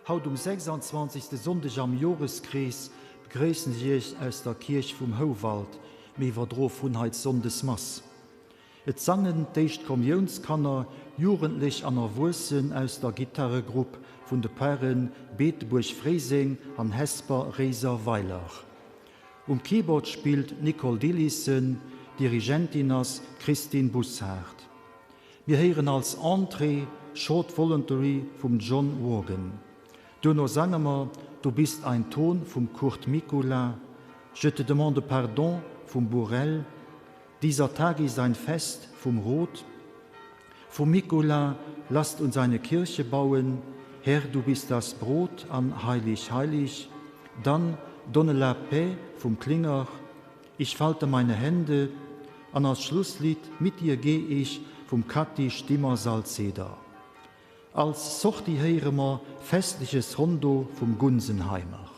Haut um 26. Sonndeg am Joreskrees begréissen ech Iech aus der Kierch vum Houwald. Mir iwwerdroe vun hei d'Sonndesmass. Et sangen d'éischt Kommiounskanner, Jugendlech an Erwuessen aus der Gittaregrupp vun de Paren Beetebuerg-Fréiseng an Hesper-Réiser-Weiler. Um Keyboard spillt d'Nicole Dilissen, Dirigentin ass d'Christine Bussard. Mir héieren als Entrée Short Voluntary vum John Worgan. Duerno sange mer Du bist ein Ton vum Kurt Mikula, Je te demande pardon vum Burel, Dieser Tag ist ein Fest vum Roth, vum Mikula Lasst uns eine Kirche bauen, Herr, du bist das Brot an Heilig, heilig, dann Donne la paix vum Klinger, Ich falte meine Hände an als Schlusslidd Mit dir geh ich vum Cathy Stimmer-Salzeder. Als Sortie héiere mer Festliches Rondo vum Gunsenheimer.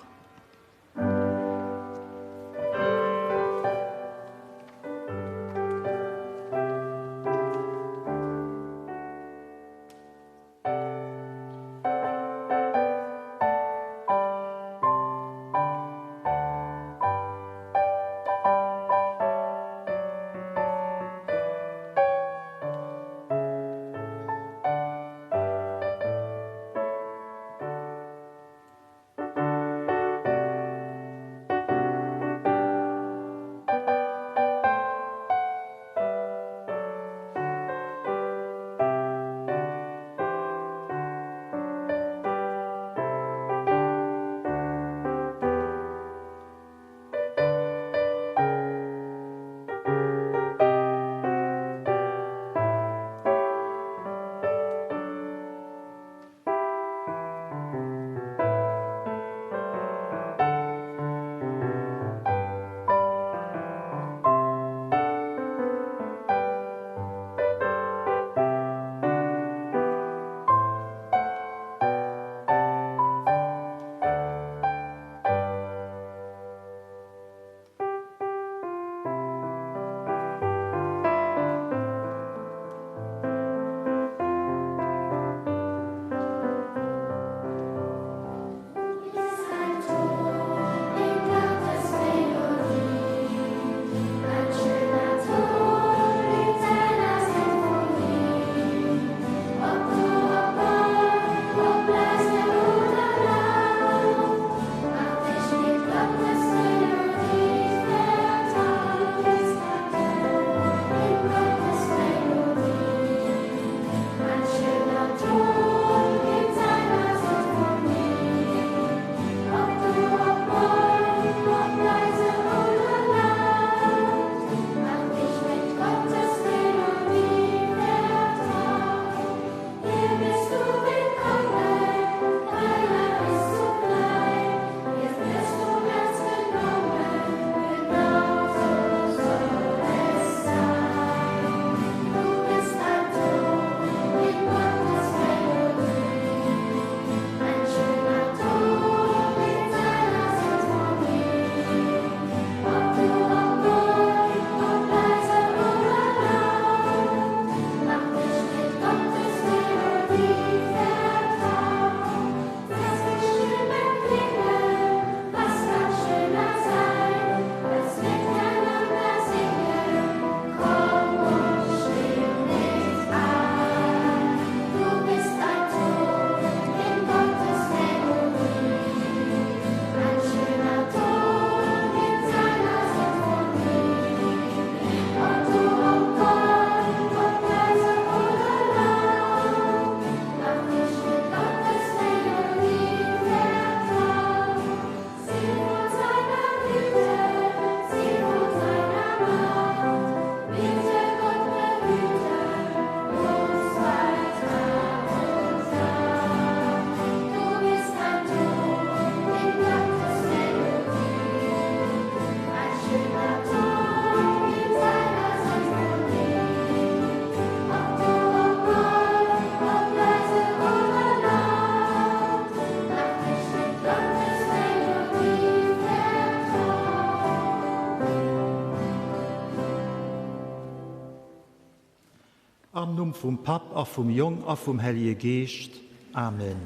Am Numm vum Papp a vum Jong a vum Hellje Geescht. Amen.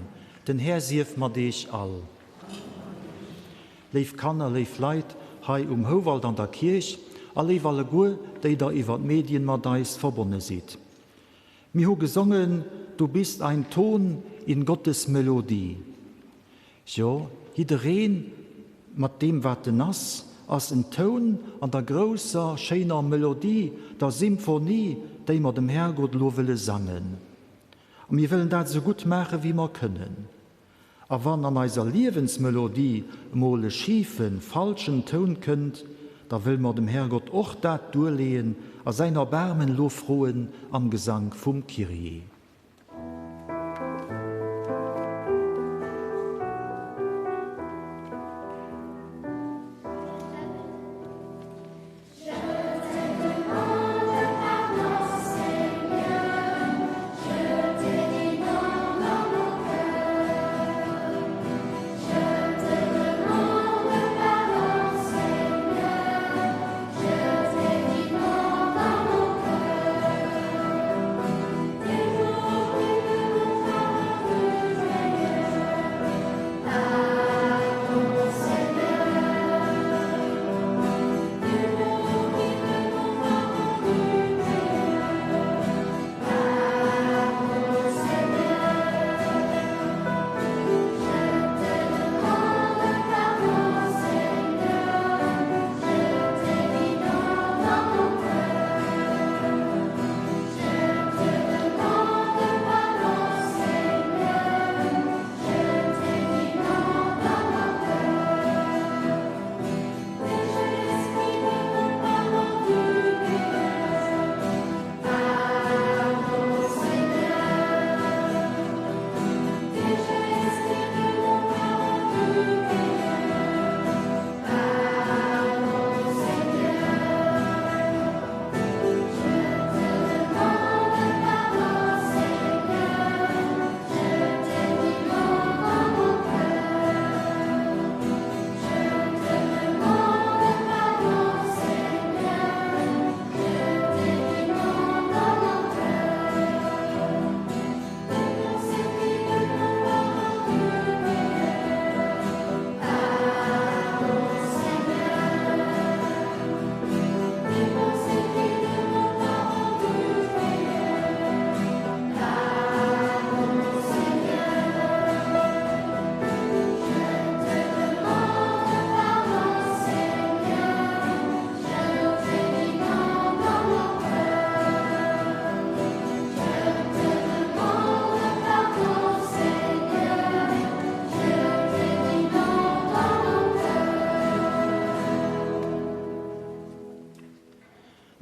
Den Här sief mat eech all. Léif Kanner, léif Leit hei um Houwald an der Kierch a léif alleguer, déi der iwwer d'Medien mat eis verbonne sidd. Mir hu gesongen, Du bist ein Ton in Gottes Melodie. Jo, jiddereen mat deem wat en ass, ass en Toun an der grousser, schéiner Melodie, der Symphonie, déi mer dem Herrgott elo wëlle sangen. A mir wëllen dat esou gutt maache wéi mer kënnen. A wann an eiser Liewensmelodie emol e schifen, falschen Toun kënnt, da wëlle mer dem Herrgott och dat duerleeën a säin Erbaarmen elo froen am Gesank vum Kyrie.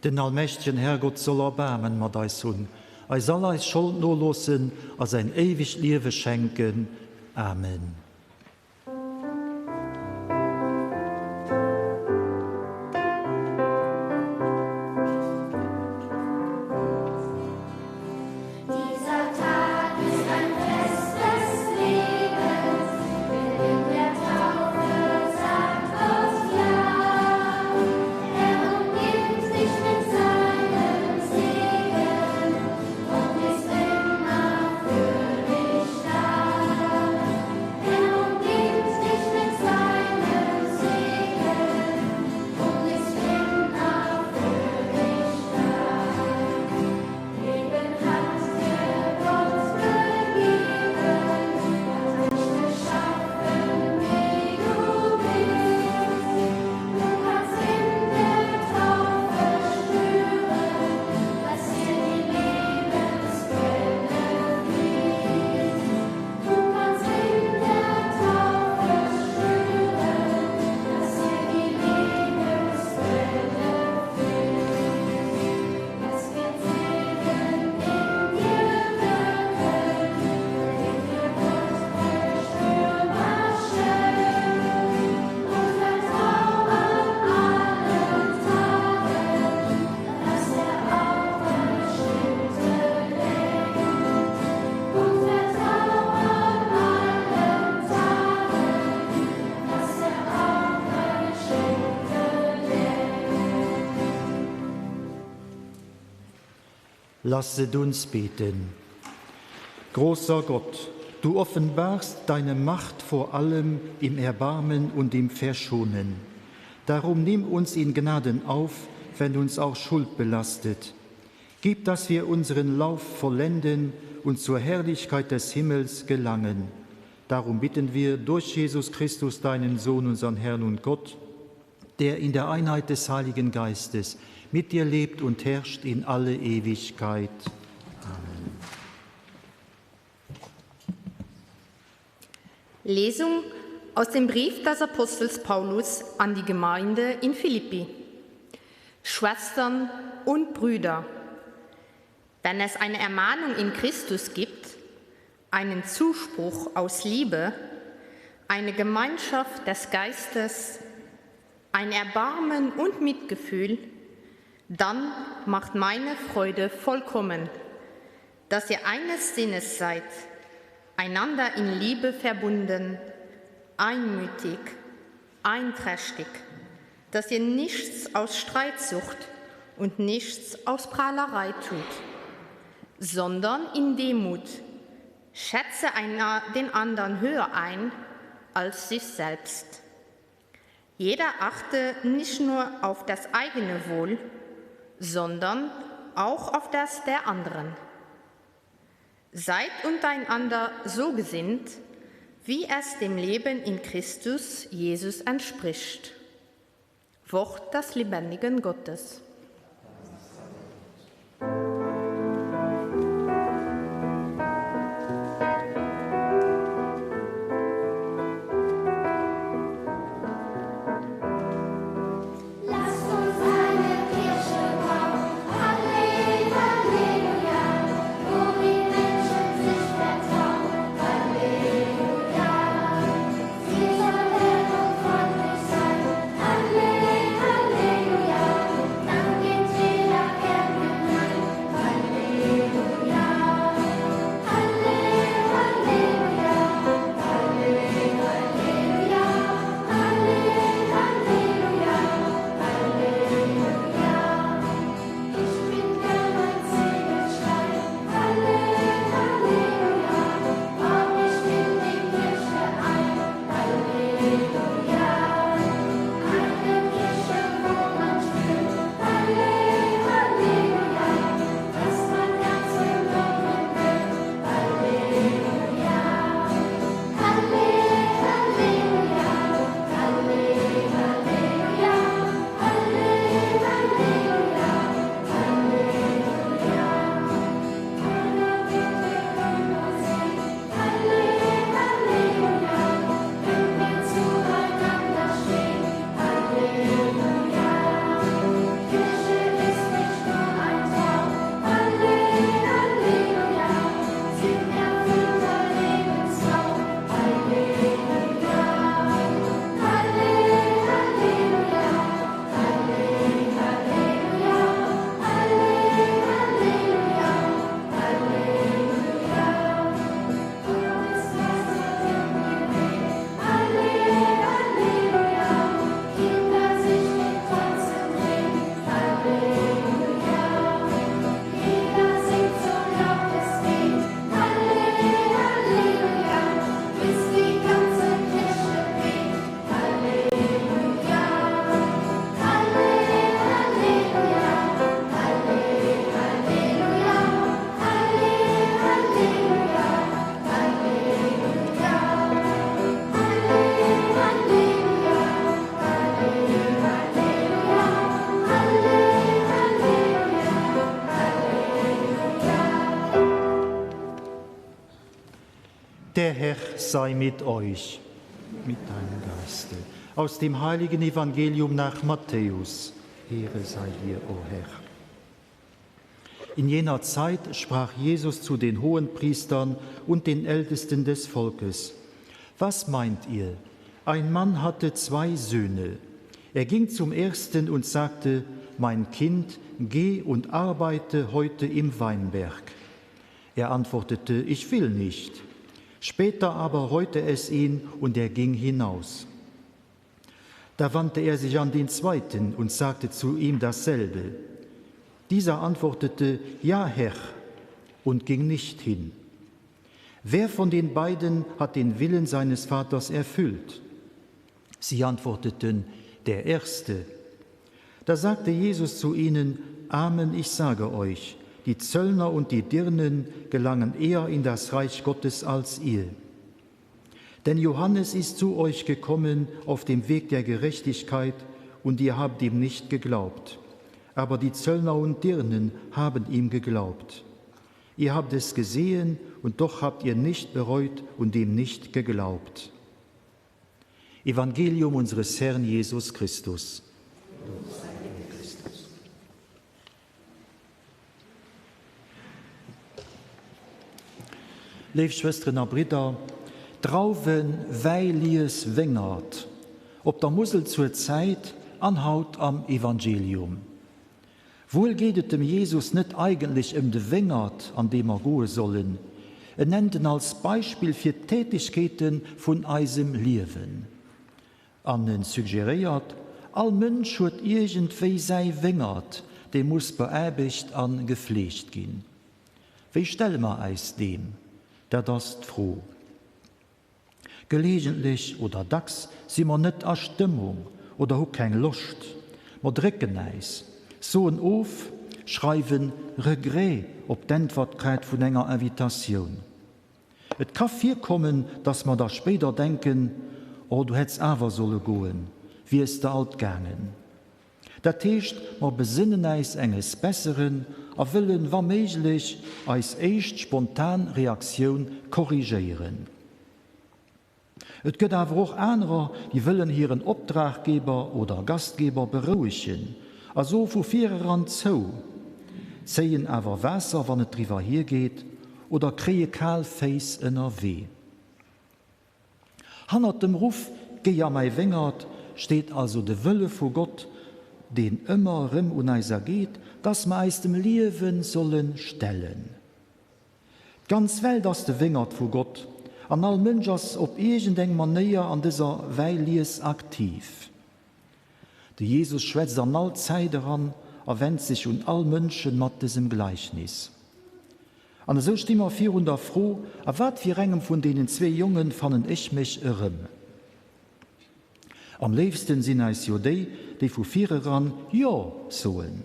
Den allmächtegen Herrgott soll Erbaarmen mat eis hunn, eis all eis Schold noloossen a säin éiwegt Liewe schenken. Amen. Lasset uns beten. Großer Gott, du offenbarst deine Macht vor allem im Erbarmen und im Verschonen. Darum nimm uns in Gnaden auf, wenn uns auch Schuld belastet. Gib, dass wir unseren Lauf vollenden und zur Herrlichkeit des Himmels gelangen. Darum bitten wir durch Jesus Christus, deinen Sohn, unseren Herrn und Gott, der in der Einheit des Heiligen Geistes mit dir lebt und herrscht in alle Ewigkeit. Amen. Lesung aus dem Brief des Apostels Paulus an die Gemeinde in Philippi. Schwestern und Brüder, wenn es eine Ermahnung in Christus gibt, einen Zuspruch aus Liebe, eine Gemeinschaft des Geistes, ein Erbarmen und Mitgefühl, dann macht meine Freude vollkommen, dass ihr eines Sinnes seid, einander in Liebe verbunden, einmütig, einträchtig, dass ihr nichts aus Streitsucht und nichts aus Prahlerei tut, sondern in Demut schätze einer den anderen höher ein als sich selbst. Jeder achte nicht nur auf das eigene Wohl, sondern auch auf das der anderen. Seid untereinander so gesinnt, wie es dem Leben in Christus Jesus entspricht. Wort des lebendigen Gottes. Der Herr sei mit euch, mit deinem Geiste. Aus dem heiligen Evangelium nach Matthäus. Ehre sei dir, o Herr. In jener Zeit sprach Jesus zu den Hohenpriestern und den Ältesten des Volkes: Was meint ihr? Ein Mann hatte zwei Söhne. Er ging zum ersten und sagte: Mein Kind, geh und arbeite heute im Weinberg. Er antwortete: Ich will nicht. Später aber reute es ihn und er ging hinaus. Da wandte er sich an den zweiten und sagte zu ihm dasselbe. Dieser antwortete, Ja, Herr, und ging nicht hin. Wer von den beiden hat den Willen seines Vaters erfüllt? Sie antworteten, Der Erste. Da sagte Jesus zu ihnen, Amen, ich sage euch, die Zöllner und die Dirnen gelangen eher in das Reich Gottes als ihr. Denn Johannes ist zu euch gekommen auf dem Weg der Gerechtigkeit, und ihr habt ihm nicht geglaubt. Aber die Zöllner und Dirnen haben ihm geglaubt. Ihr habt es gesehen, und doch habt ihr nicht bereut und ihm nicht geglaubt. Evangelium unseres Herrn Jesus Christus. Léif Schwësteren a Bridder, Drauwen, Wäi, Lies, Wéngert, op der Musel zur Zäit an haut am Evangelium. Wuel geet et dem Jesus net eigentlech ëm de Wéngert, an dee mer goe sollen. En nennt en als Beispill fir d'Tätegkeete vun eisem Liewen. An en suggeréiert, all Mënsch huet iergendwéi säi Wéngert, dee muss beaarbecht a gefleegt ginn. Wéi stelle mer äis deem? Dat ass d'Fro. Gelegentlech oder dacks si mer net a Stëmmung oder hu keng Loscht. Mer drécken äis, soen of, schreiwe Regret op d'Äntwertkaart vun enger Invitatioun. Et ka virkommen, dass mer da spéider denken, Oh, du hätts awer solle goen, wiers de alt gaangen. Dat heescht, mer besënnen äis enges Besseren a wëllen, wa méiglech, eis éischt spontan Reaktioun korrigéieren. Et gëtt awer och anerer, déi wëllen hiren Opdraggeber oder Gastgeber berouegen a soe vu vireran zou, zéien awer Waasser, wann et driwwer hiergeet, oder kréie kal Féiss ënnerwee. Hannert dem Ruff Géi a mäi Wéngert steet also de Wëlle vu Gott, deen ëmmer erëm un eis ergeet, dass mer eis dem Liewe solle stellen. D'ganz Welt ass de Wéngert vu Gott an all Mënsch ass op iergendeng Manéier an dëser Wäilies aktiv. De Jesus schwätzt an all Zäit eran a wennt sech un all Mënschen mat dësem Gleichnis. An esou sti mer virun der Fro, A wat fir engem vun deenen zwee Jongen fannen ech mech erëm? Am léifsten sinn eis jo déi, déi vu vireran Jo soen.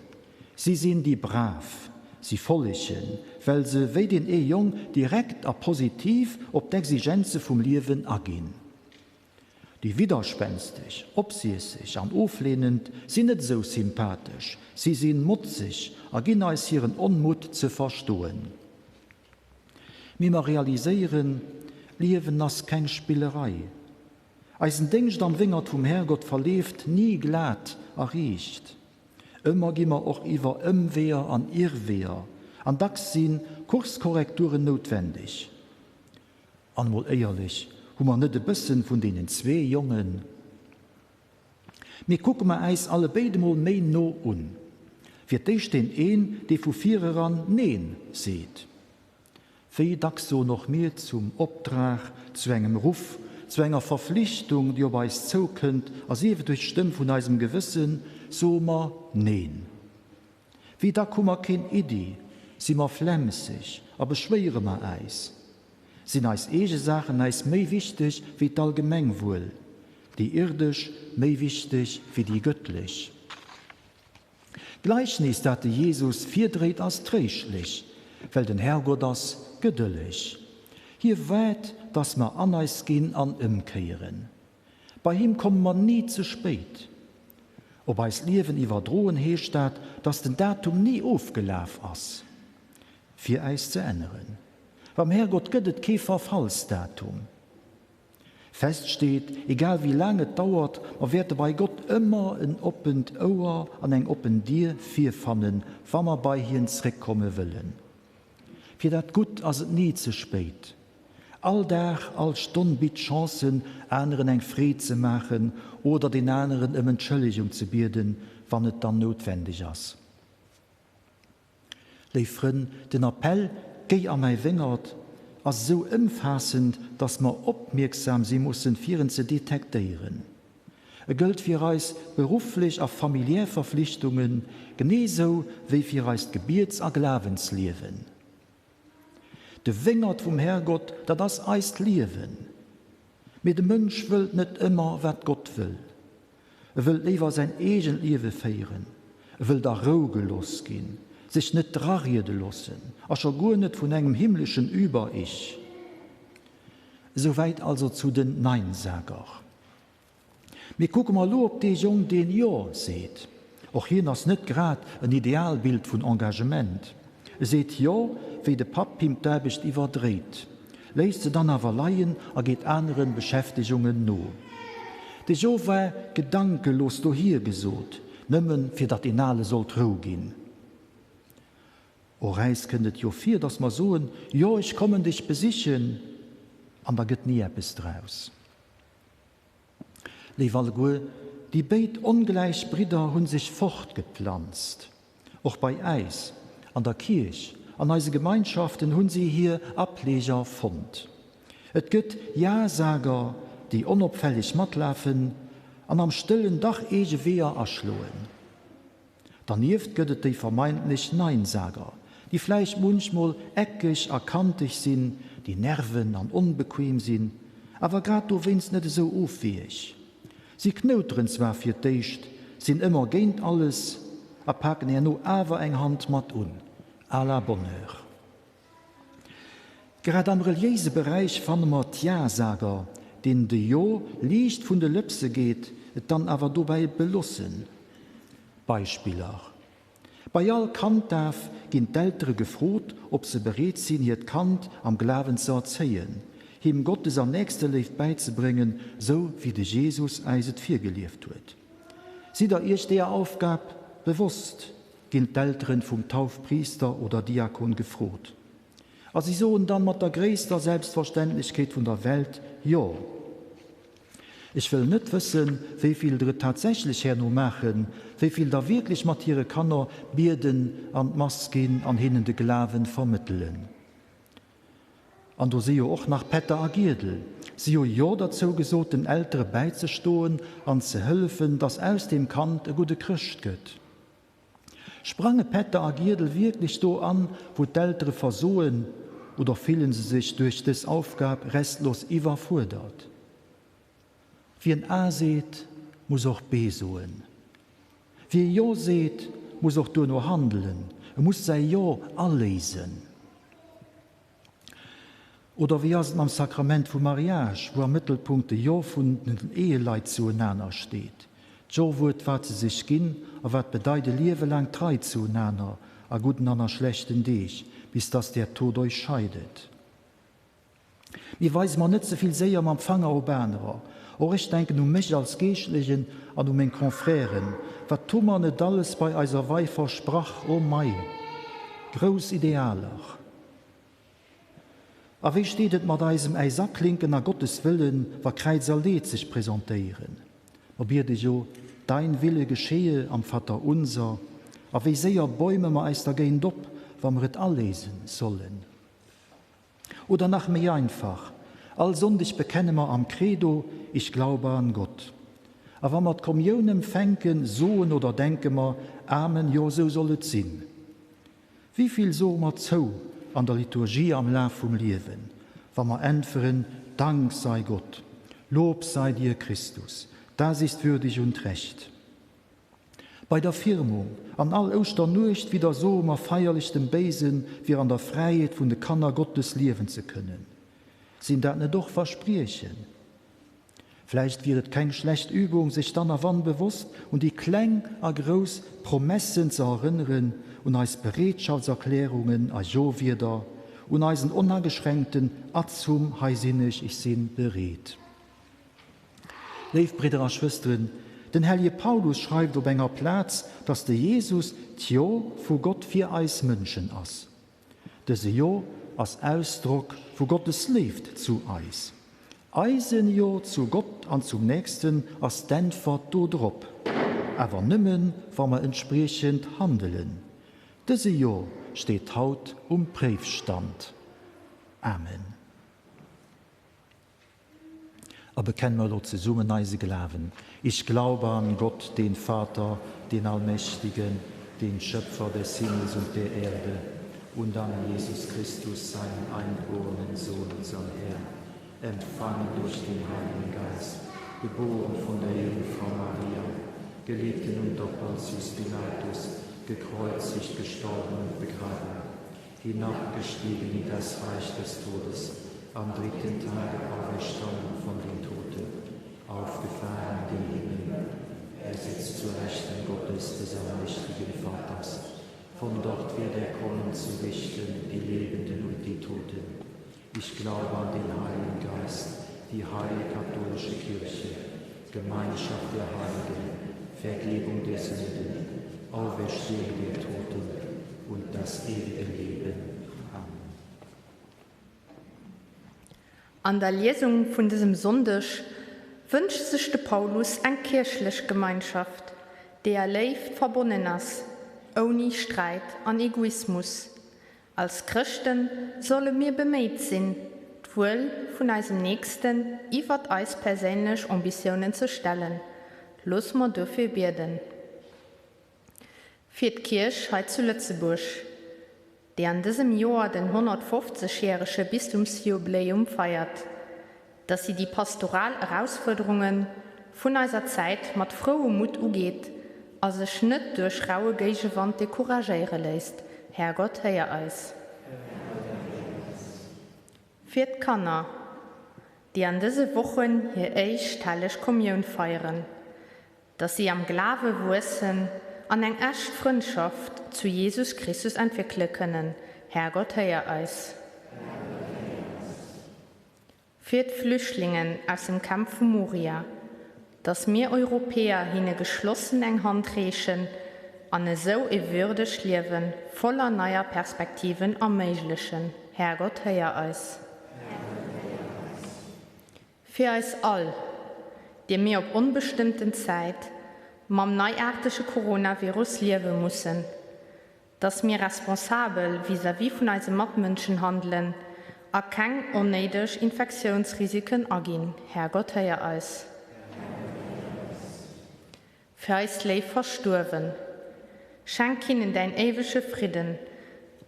Si sinn déi Brav, si follegen, well se, wéi deen ee Jong, direkt a positiv op d'Exigenze vum Liewen aginn. Déi Widderspenstig, Opsiesseg an Oflehnend sinn net esou sympathesch, si sinn motzeg a ginn eis hiren Onmutt ze verstoen. Mee mer realiséieren, D'Liewen ass keng Spillerei. Eisen Déngscht am Wéngert vum Härgott verleeft ni glat a riicht. Ëmmer gi mer och iwwer Ëmweeër an Irrweeër an dacks si Kurskorrekturen noutwendeg. An mol éierlech, hu mer net e bëssen vun deenen zwee Jongen? Mee kucke mer äis allebéid emol méi no un. Fir d'éischt deen een, dee vu vireran Neen seet. Wéi dacks soen och mir zum Opdrag, zu engem Ruff, zu enger Verflichtung, déi op eis zoukënnt, a sief et duerch d'Stëmm vun eisem Gewëssen, soe mer Neen. Wéi dack hu mer keen Iddi, si mer flemmseg a beschwéiere mer äis? Sinn eis eege Saachen äis méi wichteg wéi d'Allgemengwuel, déi irdesch méi wichteg wéi déi gëttlech? D'Gleichnis, dat de Jesus virdréit, ass tréischtlech, well den Herrgott ass gedëlleg. Hie waart, dass mer an eis ginn an ëmkéieren. Bei him komme mer ni ze spéit. Op eist Liewen iwwerdroen heescht dat, dass den Datum ni ofgelaf ass, fir äis ze änneren. Beim Härgott gëtt et kee Verfallsdatum. Fest steet, egal wéi laang et dauert, mer wäerte bei Gott ëmmer en oppent Ouer an eng oppen Dier virfannen, wa mer bei hien zréckkomme wëllen. Fir dat Gutt ass et ni ze spéit. All Dag, all Stonn bitt Chancen, aneren eng Freed ze maachen oder den aneren ëm Entschëllegung ze bieden, wann et dann noutwendeg ass. Léif Frënn, den Appell Géi a mäi Wéngert ass esou ëmfaassend, dass mer opmierksam si mussen, fir en ze detektéieren. E gëllt fir eis berufflech a familiär Verflichtungen, genee sou wéi fir eist Gebiets a Glawensliewen. De Wéngert vum Herrgott, dat ass eist Liewen. Mee de Mënsch wëllt net ëmmer, wat Gott wëll. E wëllt léiwer säin eegent Liewe féieren, e wëllt a Rou gelooss ginn, sech net drariede loossen, a scho guer net vun engem himmleschen Über-Ich. Esouwäit also zu den Neinsager. Mee kucke mer elo op dee Jong, deen Jo seet. Och hien ass net grad en Idealbild vun Engagement. E seet Jo, wéi de Papp him d'Aarbecht iwwerdréit, léisst se dann awer leien a geet anere Beschäftegungen no. De Jo war gedankelos dohier gesot, nëmmen fir datt deen Ale sollt Rou ginn. Och äis kënnt et jo vir, datt mer soen, Jo, ech kommen dech besichen, an da gëtt ni eppes draus. Léif alleguer, déi béid ongläich Bridder hu sech fortgeplanzt. Och bei äis, an der Kierch, an eise Gemeinschaften hunn si hir Ableger fonnt. Et gëtt Ja-Sager, déi onopfälleg matlafen an am Stëllen dach eege Weeër aschloen. Dernieft gëtt et déi vermeintlech Neinsager, déi vläicht munchmol eckeg a kanteg sinn, déi nerven an onbequem sinn, awer grad dowéinst net esou ofweeg. Si knouteren zwar fir d'éischt, sinn ëmmer géint alles a paken herno awer eng Hand mat un, à la bonne heure. Grad am reliéise Beräich fanne mer d'Ja-Sager, deenen de Jo liicht vun de Lëpse geet, et dann awer dobäi belossen. Beispiller, Bei all Kanddaf ginn d'Eltere gefrot, ob se bereet sinn, hiert Kand am Glawen ze erzéien, him Gottes an Nächsteléift bäizebréngen, sou wéi de Jesus äis et virgelieft huet. Sidd der iech deeër Aufgab bewosst? ginn d'Elteren vum Taufpriister oder Diakon gefrot. A si soen dann mat der gréisster Selbstverständlechkeet vun der Welt, Jo. Ech wëll net wëssen, wéi vill der et tatsächlech herno maachen, wéi vill der wierklech mat hire Kanner bieden, an d'Mass ginn an hinnen de Glawen vermëttelen. An do si jo och nach Pätter a Giedel. Si hu Jo derzou gesot, den Eltere bäizestoen an ze hëllefen, dass aus deem Kand e gudde Chrëscht gëtt. Sprange Pätter a Giedel wierklech do an, wou d'Eltere versoen, oder fillen se sech duerch dës Aufgab restlos iwwerfuerdert? Wien A seet, muss och B soen. Wie Jo seet, muss och duerno handelen, e muss säi Jo aléisen. Oder wéi ass et mam Sakrament vum Mariage, wou am Mëttelpunkt de Jo vun den Eheleit zuenaner steet? D'Jo-Wuert wat se sech ginn a wat bedeit e Liewe laang trei zuenaner a gudden an a schlechten Deeg, bis dass der Tod euch scheidet. Mee weise mer net ze vill séier mam Fanger op anerer. Och ech denken u mech als Geeschtlechen an u meng Confrèren. Wat hu mer net alles bei eiser Wei versprach, oh mei! Grouss Idealer. A wéi steet et mat eisem äis aklinken a Gottes Wëllen, wa Kräiz a Leed sech presentéieren? Mer biede jo, Dein Wille geschehe am Vater unser. A wéi séier bäume mer äis dergéint op, wa mer et aléisen sollen? Oder nach méi einfach, All Sonndeg bekenne mer am Credo, Ich glaube an Gott. A wa mer d'Kommioun empfänken, soen oder denke mer, Amen, jo, esou soll et sinn. Wéi vill soe mer zou an der Liturgie am Laf vum Liewen, wa mer äntweren, Dank sei Gott, Lob sei dir, Christus, das ist würdig und recht. Bei der Firmung an all Ouschternuecht widdersoe mer feierlech dem Béisen, fir an der Fräiheet vun de Kanner Gottes liewen ze kënnen. Sinn dat net och Verspriechen? Vläicht wier et keng schlecht Übung, sech dann a wann bewosst un déi kleng a grouss Promessen ze erënneren, un eis Bereetschaftserklärungen a Jo-Wierder, un eisen onageschränkten Atzum, Hei sinn ech, ech sinn bereet. Léif Bridder a Schwësteren, den hellje Paulus schreift op enger Plaz, dass de Jesus d'Jo vu Gott fir eis Mënschen ass. Dëse Jo ass Ausdrock vu Gottes Léift zu eis. Eisen Jo zu Gott an zum Nächsten ass d'Äntwert do drop, awer nëmmen, wa mer entspriechend handelen. Dëse Jo steet haut um Préifstand. Amen. A bekenne mer elo zesummen eise Glawen. Ich glaube an Gott, den Vater, den Allmächtigen, den Schöpfer des Himmels und der Erde, und an Jesus Christus, seinen eingeborenen Sohn, unseren Herrn, empfangen durch den Heiligen Geist, geboren von der Jungfrau Maria, gelitten unter Pontius Pilatus, gekreuzigt, gestorben und begraben, hinabgestiegen in das Reich des Todes, am dritten Tage auferstanden von den Toten, aufgefahren in den Himmel. Er sitzt zu Rechten Gottes des allmächtigen Vaters. Von dort wird er kommen zu richten die Lebenden und die Toten. Ich glaube an den Heiligen Geist, die heilige katholische Kirche, Gemeinschaft der Heiligen, Vergebung der Sünden, Auferstehung der Toten und das ewige Leben. Amen. An der Liesung vun dësem Sonndeg wënscht sech de Paulus eng kierchlech Gemeinschaft, déi a Léift verbonnen ass, ouni Sträit an Egoismus. Als Chrëschte solle mir beméit sinn, d'Wuel vun eisem Nächsten iwwert eis perséinlech Ambitiounen ze stellen. Looss mer dofir bieden. Fir d'Kierch hei zu Lëtzebuerg, déi an dësem Joer den 150 järege Bistumsjubiläum feiert, dass si déi pastoral Erausfuerderunge vun eiser Zäit mat frouem Mutt ugeet a sech net duerch raue Géigewand decouragéiere léisst. Härgott, héier eis. Fir d'Kanner, déi an dëse Wochen hir éischt helleg Kommioun feieren, dass si am Glawe wuessen an eng echt Frëndschaft zu Jesus Christus entwéckele kënnen. Härgott, héier eis. Fir d'Flüchtlingen aus dem Camp vu Moria, dass mir Europäer hinne geschlossen eng Hand reechen an esou e würdegt Liewe voller neier Perspektiven erméiglechen. Härgott, héier eis. Fir eis all, déi mir op onbestëmmten Zäit mam neiaartege Coronavirus liewe mussen, dass mir responsabel vis-à-vis vun eise Matmënschen handelen a keng onnéideg Infektiounsrisiken aginn. Härgott, héier eis. Fir eis léif Verstuerwen. Schenk hinnen däin éiwege Fridden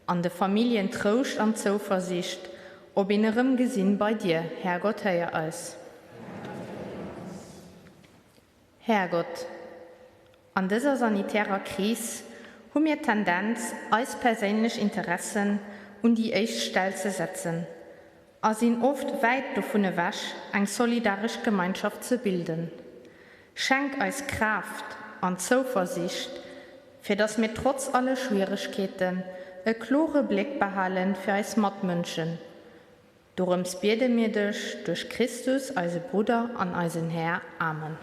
an de Familljen Trouscht an Zouversiicht op een Erëmgesinn bei dir. Härgott, héier eis. Härgott, an dëser sanitärer Kris hu mir d'Tendenz, eis perséinlech Interessen un déi éischt Stell ze setzen a sinn oft wäit dovun ewech, eng solidaresch Gemeinschaft ze bilden. Schenk eis Kraaft an Zouversiicht, fir dass mir trotz alle Schwieregkeeten e klore Bléck behalen fir eis Matmënschen. Dorëms biede mir dech duerch Christus, eise Brudder an eisen Här. Amen.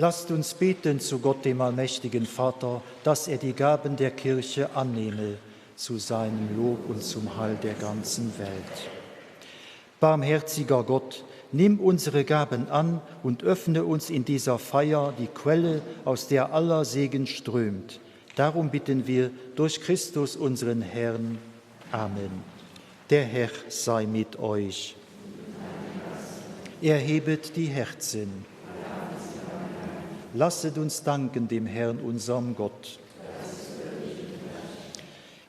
Lasst uns beten zu Gott, dem allmächtigen Vater, dass er die Gaben der Kirche annehme zu seinem Lob und zum Heil der ganzen Welt. Barmherziger Gott, nimm unsere Gaben an und öffne uns in dieser Feier die Quelle, aus der aller Segen strömt. Darum bitten wir durch Christus unseren Herrn. Amen. Der Herr sei mit euch. Erhebet die Herzen. Lasset uns danken dem Herrn, unserem Gott.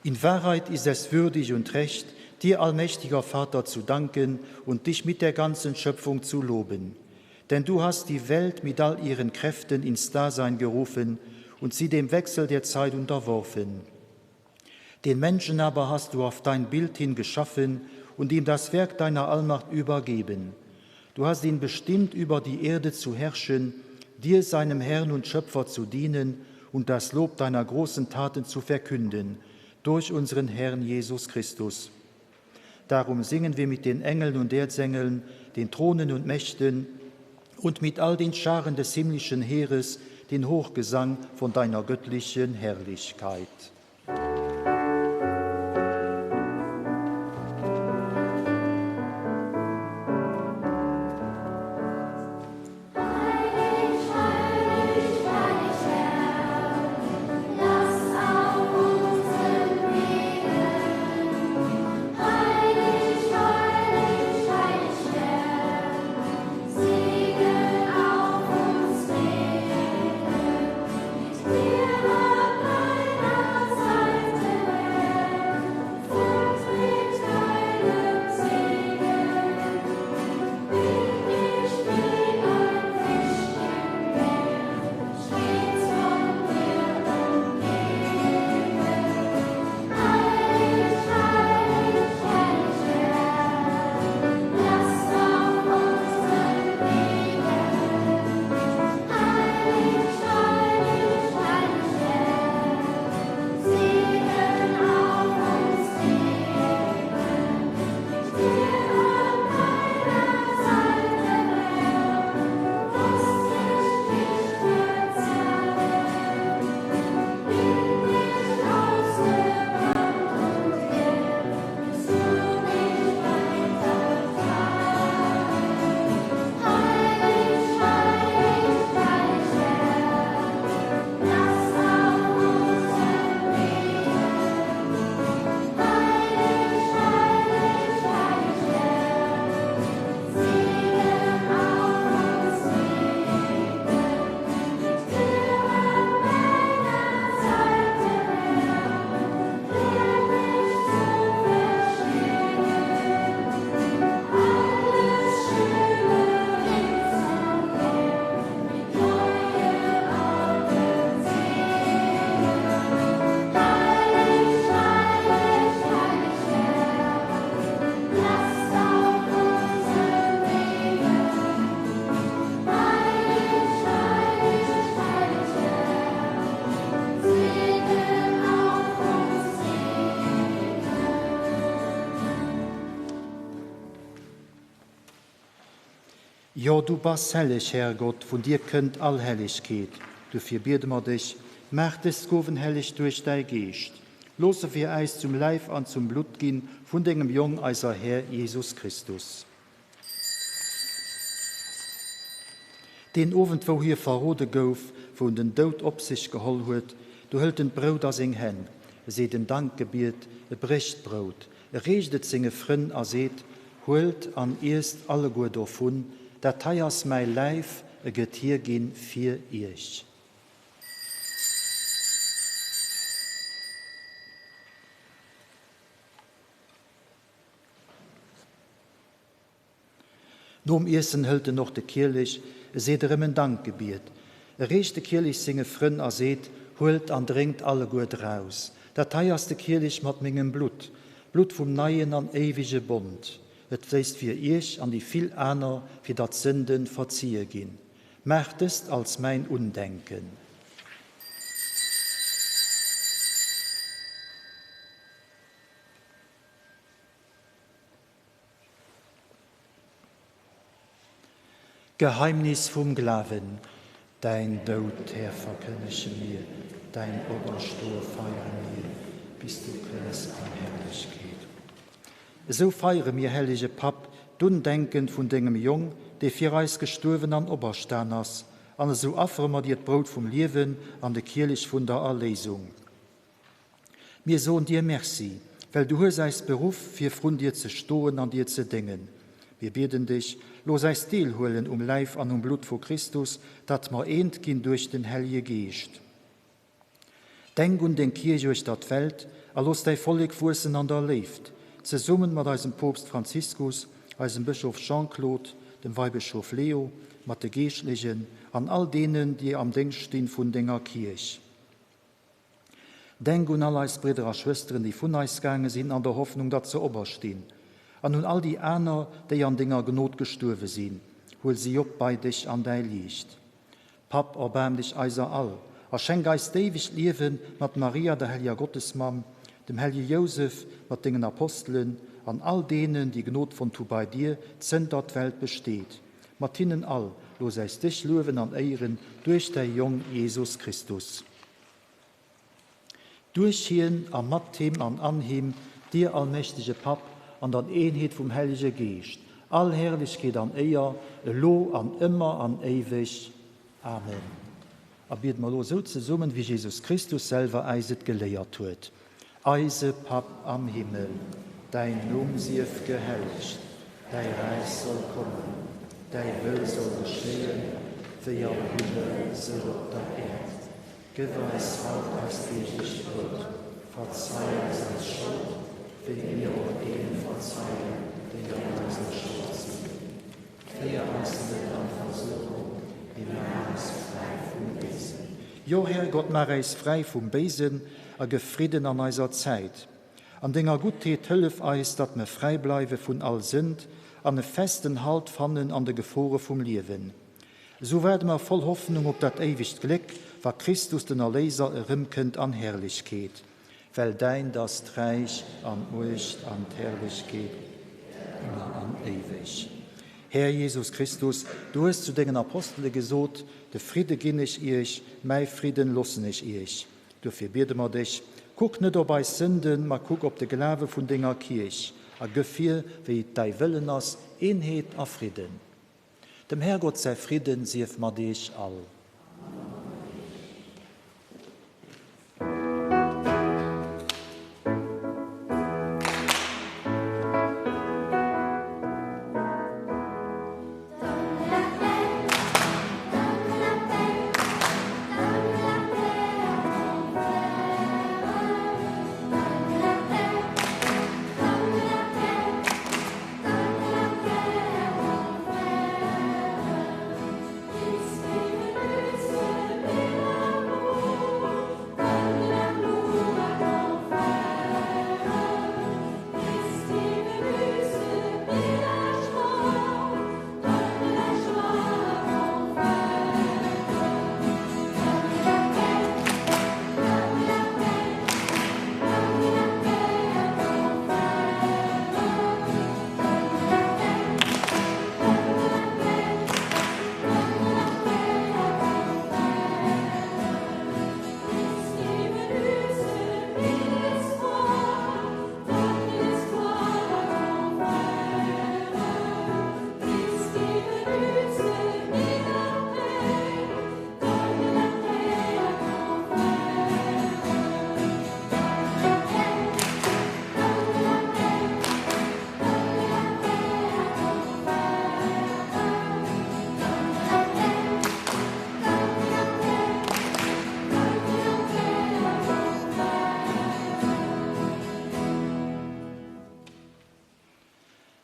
In Wahrheit ist es würdig und recht, dir, allmächtiger Vater, zu danken und dich mit der ganzen Schöpfung zu loben. Denn du hast die Welt mit all ihren Kräften ins Dasein gerufen und sie dem Wechsel der Zeit unterworfen. Den Menschen aber hast du auf dein Bild hin geschaffen und ihm das Werk deiner Allmacht übergeben. Du hast ihn bestimmt, über die Erde zu herrschen, dir, seinem Herrn und Schöpfer, zu dienen und das Lob deiner großen Taten zu verkünden, durch unseren Herrn Jesus Christus. Darum singen wir mit den Engeln und Erzengeln, den Thronen und Mächten und mit all den Scharen des himmlischen Heeres den Hochgesang von deiner göttlichen Herrlichkeit. Jo, du bass helleg, Härgott, vun dir kënnt all Hellegkeet. Dofir biede mer dech, Maach dës Gowen helleg duerch däi Geescht. Looss se fir äis zum Läif an zum Blutt ginn vun dengem Jong, eiser Här Jesus Christus. Deen Owend, wou hie verrode gouf, wou en den Doud op sech geholl huet, du hëlt en d'Brout a seng Hänn, e seet en Dankgebiet, e brécht d'Brout, e reecht et senge Frënn a seet, Huelt an iesst alleguer dovun, dat hei ass mäi Läif, e gëtt hierginn fir iech. Nom Iessen hëlt en och de Kielech, e seet erëm en Dankgebiet, e reecht de Kielech senge Frënn a seet, Huelt an drénkt alleguer draus, dat hei ass de Kielech mat mengem Blutt, d'Blutt vum neien an éiwege Bond. Et fléisst fir iech an déi vill aner, fir datt d'Sënde verzie ginn. Maacht dëst als mäin Undenken. Geheimnis vum Glawen. Däin Doud, Här, verkënnege mir, däin Operstoe feiere mir, bis du kënns an Herrlechkeet. Esou feiere mir, hellege Papp, d'Undenken vun dengem Jong, dee fir eis gestuerwen an operstan ass, an esou affere mer dir d'Brout vum Liewen an de Kielich vun der Erléisung. Mir soen dir Merci, well du hues äis beruff, fir vrun dir ze stoen an dir ze déngen. Mir bieden dech, looss äis deelhuelen um Läif an um Blutt vu Christus, datt mer eent ginn duerch den Hellje Geescht. Denk un deng Kierch uechter d'Welt a looss däi Vollek wuessen an der Léift, zesummen mat eisem Poopst Franziskus, eisem Bëschof Jean-Claude, dem Weibëschof Leo, mat de Geeschtlechen an all deenen, déi am Déngscht stinn vun denger Kierch. Denk un all eis Bridder a Schwësteren, déi vun eis gaange sinn an der Hoffnung, datt se operstinn, an un all déi aner, déi an denger Gnod gestuerwe sinn. Huel si op bei dech an däi Liicht. Papp, erbaarm dech eiser all a schenk eis d'éiwegt Liewe mat Maria, der helleger Gottesmamm, dem hellege Jousef, mat dengen Apostelen an all deenen, déi Gnod fonnt hu bei dir, zënter d'Welt besteet. Mat hinnen all, looss äis dech luewen an éieren duerch däi Jong Jesus Christus. Duerch hien a mat him an an him, dir allmächtege Papp, an der Eenheet vum Hellege Geescht, all Herrlechkeet an Éier, elo an ëmmer an éiweg. Amen. A biede mer elo esou zesummen, wéi Jesus Christus selwer äis et geléiert huet. Eise Papp am Himmel, däin Numm sief gehellegt, däi Räich soll kommen, däi Wëll soll geschéien, wéi am Himmel, sou op der Äerd. Gëff eis haut eist deeglecht Brout. Verzei eis eis Schold, wéi mir och deene verzeien, déi an eiser Schold sinn. Féier eis net an Versuchung, mee maach eis fräi vum Béisen. Jo, Härgott, maach äis fräi vum Béisen a gëff Fridden an eiser Zäit. An denger Guttheet hëllef eis, datt mer fräi bleiwe vun all Sënd an e festen Halt fannen an de Gefore vum Liewen. Esou waarde mer voll Hoffnung op dat éiwegt Gléck, wa Christus den Erléiser erëmkënnt an Herrlechkeet. Well däint ass d'Räich an d'Muecht an d'Herrlechkeet ëmmer an éiweg. Här Jesus Christus, du hues zu dengen Apostele gesot, De Fridde ginn ech iech, mäi Fridden loossen ech iech. Duerfir biede mer dech, Kuck net op eis Sënden, ma kuck op de Glawe vun denger Kierch a gëff hir, wéi et däi Wëllen ass, Eenheet a Fridden. Dem Härgott säi Fridden sief mat iech all.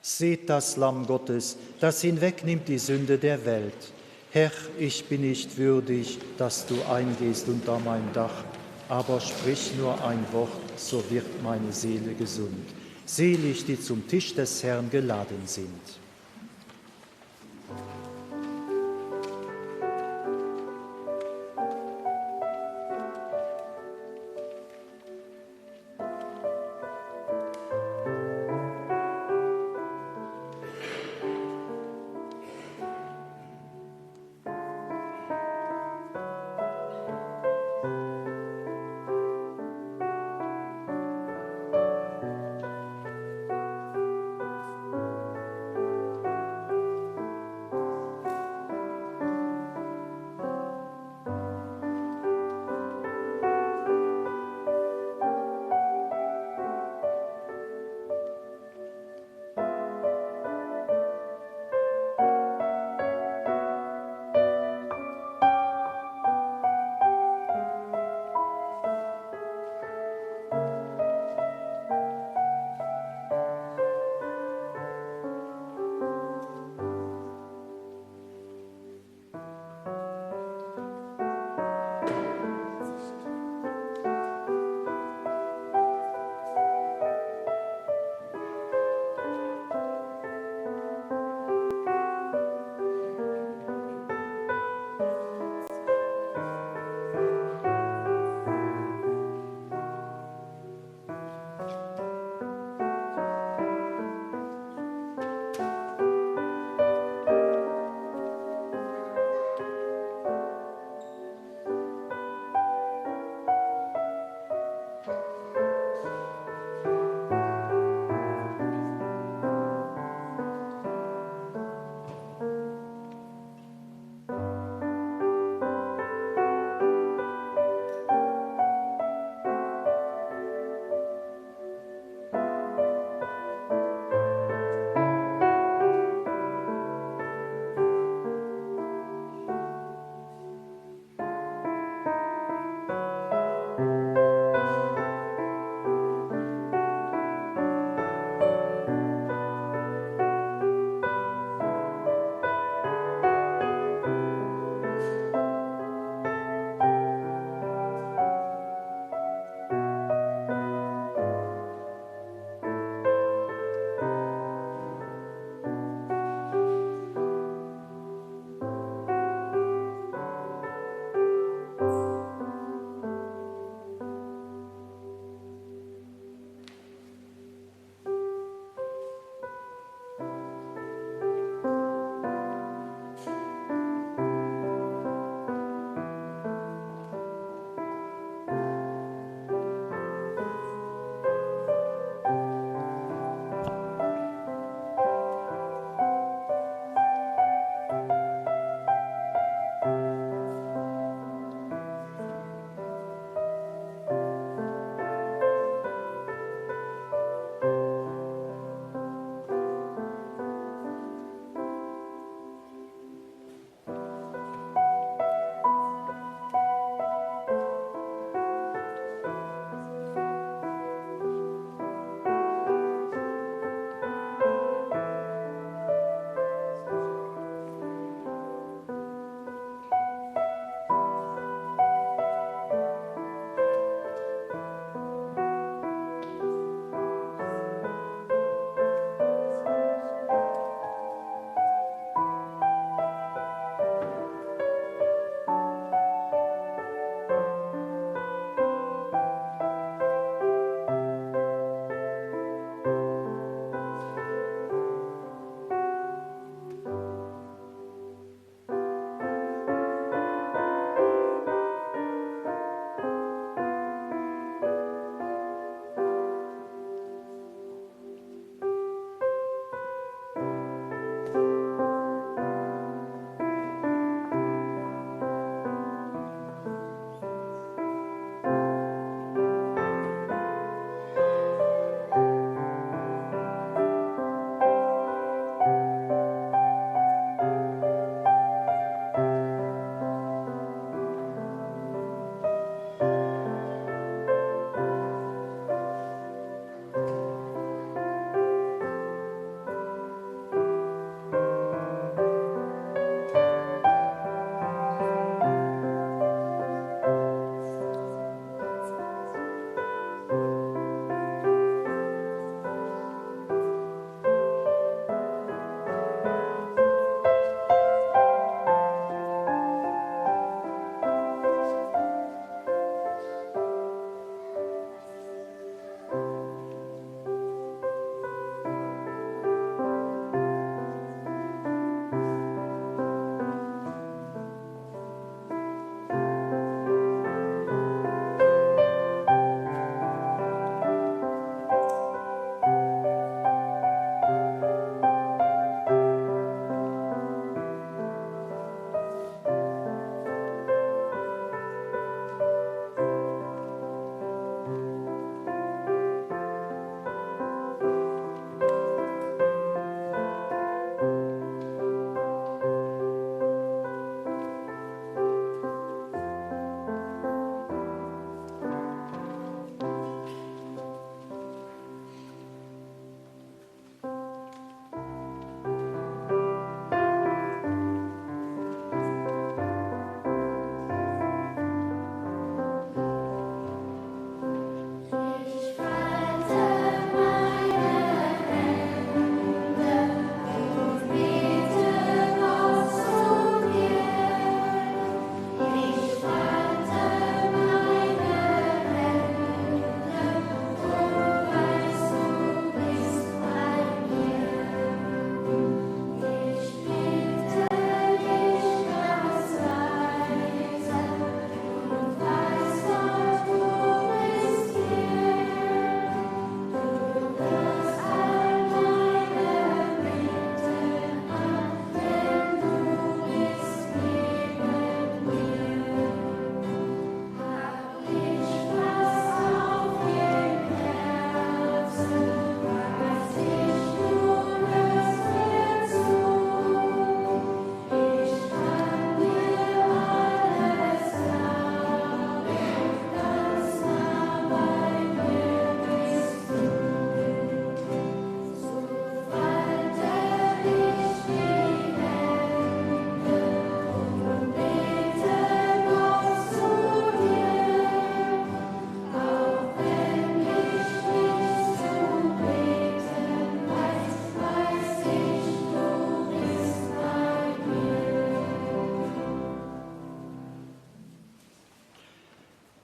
Seht das Lamm Gottes, das hinwegnimmt die Sünde der Welt. Herr, ich bin nicht würdig, dass du eingehst unter mein Dach, aber sprich nur ein Wort, so wird meine Seele gesund. Selig, die zum Tisch des Herrn geladen sind.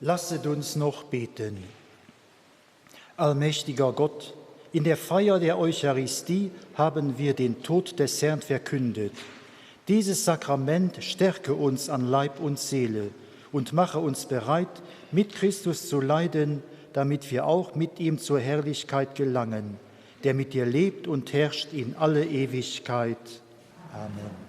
Lasset uns noch beten. Allmächtiger Gott, in der Feier der Eucharistie haben wir den Tod des Herrn verkündet. Dieses Sakrament stärke uns an Leib und Seele und mache uns bereit, mit Christus zu leiden, damit wir auch mit ihm zur Herrlichkeit gelangen, der mit dir lebt und herrscht in alle Ewigkeit. Amen.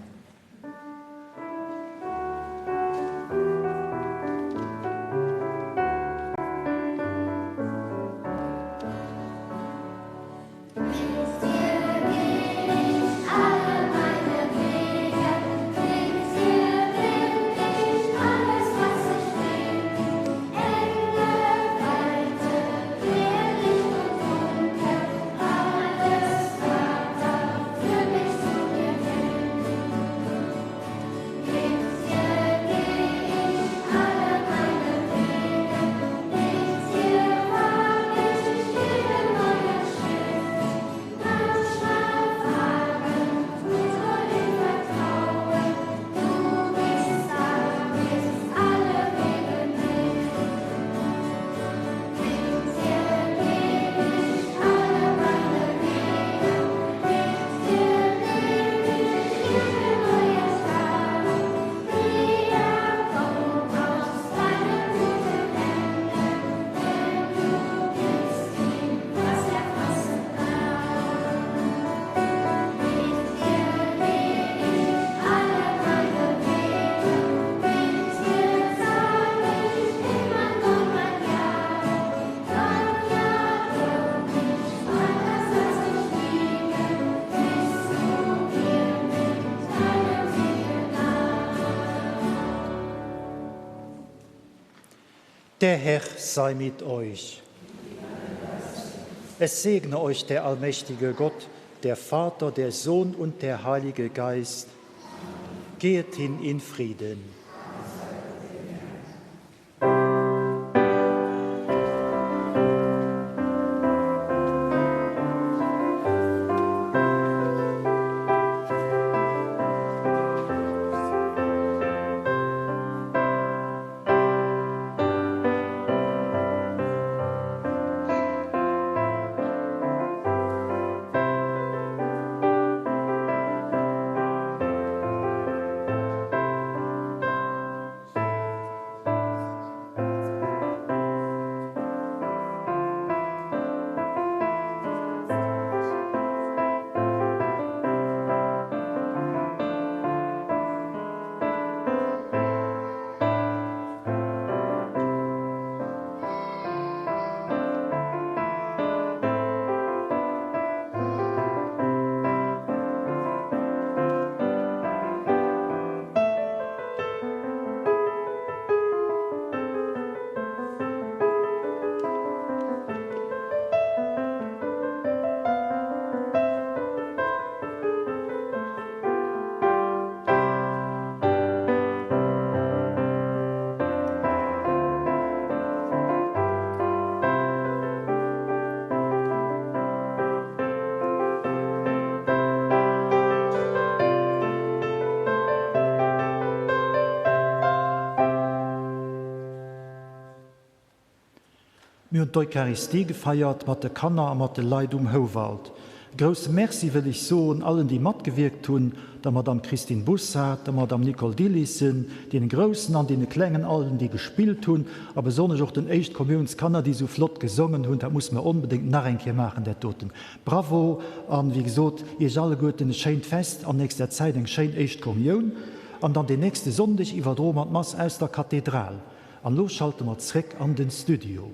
Der Herr sei mit euch. Es segne euch der allmächtige Gott, der Vater, der Sohn und der Heilige Geist. Gehet hin in Frieden. Mir hunn d'Eucharistie gefeiert mat de Kanner a mat de Leit um Houwald. E grousse Merci wëll ech soen allen déi matgewierkt hunn, der Madame Christine Bussard, der Madame Nicole Dilissen, deene Groussen an deene Klengen, allen déi gespillt hunn a besonnesch och den Éischtkommiounskanner déi esou flott gesongen hunn. Dat musse mer onbedéngt nach eng Kéier maachen dat doten. Bravo an wéi gesot Iech alleguerten e schéint Fest an nächster Zäit eng schéin Éischtkommioun an dann den nächste Sonndeg iwwerdroe mer d'Mass aus der Kathedral. An lo schalte mer zréck an den Studio.